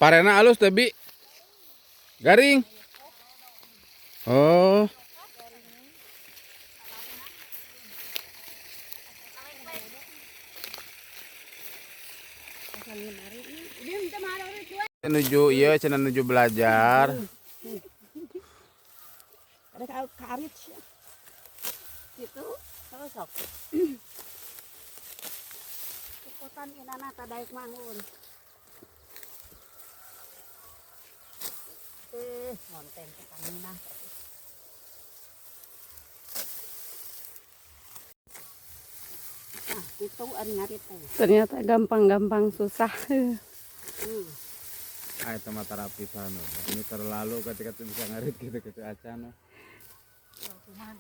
Parena alus tapi garing. Oh. Nuju iya cenah nuju belajar. Ada karit gitu kalau sok. Kukotan inana tadaik mangun. Ngonten ketamina. Nah, itu an ngarit teh. Ternyata gampang-gampang susah. Ah, itu mah terapi sana. Ini terlalu ketika tuh bisa ngarit gitu gitu acan. Cuman.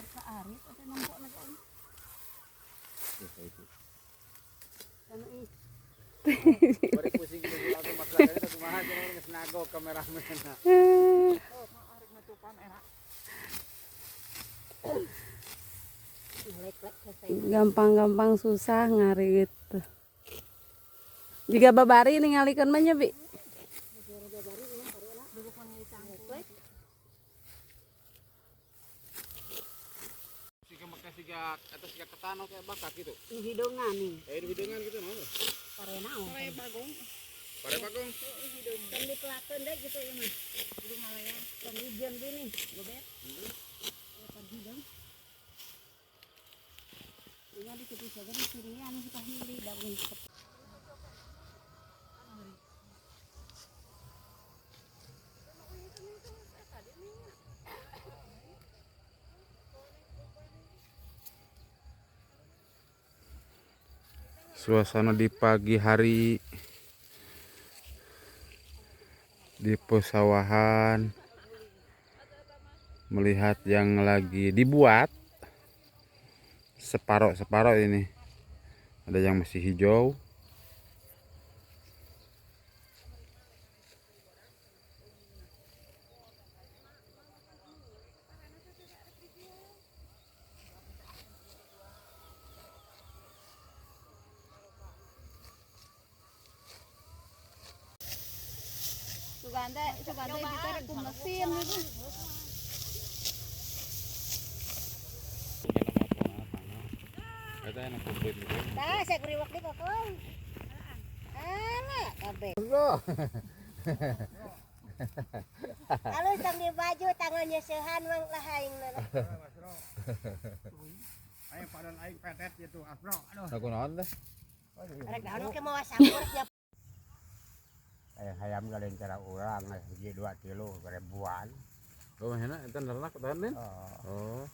Ka arit ada nembok na kaon. Gitu itu. Anu ih. Bari pusing gitu aku masalahnya kumaha cenah geus nagok kameramen. Gampang-gampang susah ngarit. Jika babari ningalikeun mah nya, Bi. Siga make siga atau siga ketano kayak bakak gitu. Nu hidungan nih. Eh, hidangan gitu naon? Pare naon? Pare bagong. Kan dipelakeun deh gitu ieu mah. Kudu ngalayan. Kan hujan gini, gobet. Pan hidung. Ini di situ saja di sini anu kita hili daun. Suasana di pagi hari di pesawahan melihat yang lagi dibuat separok-separok ini, ada yang masih hijau. Suganda, suganda kita rek mesin itu. Tah, saya kuriwak di kokong. Alah, kabeh. Alus tong di baju tangannya sehan mang lah aing na. Aing padahal aing petet gitu, Asbro. Aduh. Aku naon teh? Rek daun ke mawa sampur nya. Hayam galen cara urang hiji 2 kilo ribuan. Oh, enak eta nernak tahan Din. Oh.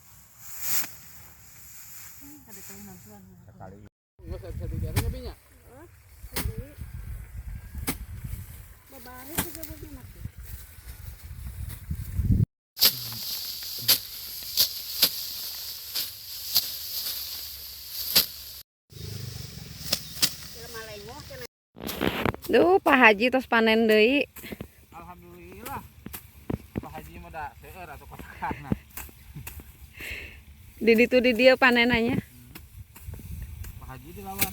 Sekali. Geus bisa dijarnya binya. Babari juga begini. Duh, Pak Haji tos panen deui. Alhamdulillah. Pak Haji mah da seueur atuh kotakana. Di ditu di dieu panenannya. Pak Haji dilawan.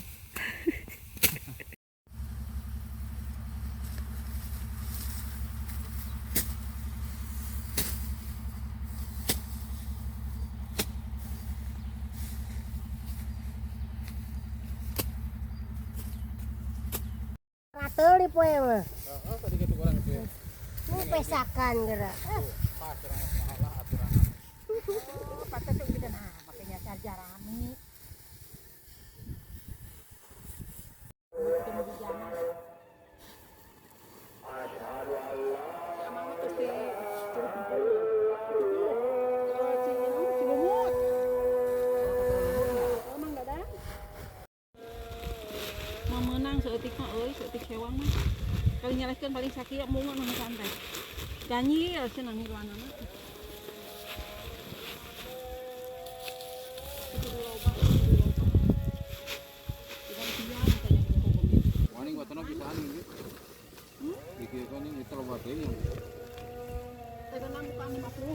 Ratul di poe mah. Heeh, tadi gitu kurang itu ya. Nu pesakan geura. Pas urang mah lah aturan. Oh, patut tuh gitu nah, makanya jarami. Memenang seeutik mah euy, seeutik sewang mah. Kali nyalehkeun paling sakieu mungun mah santai. Ganyil cenah ngiluanana. Waning watana bisaan gitu. Dikira kan ini terlalu teuing. Teh bukan 50.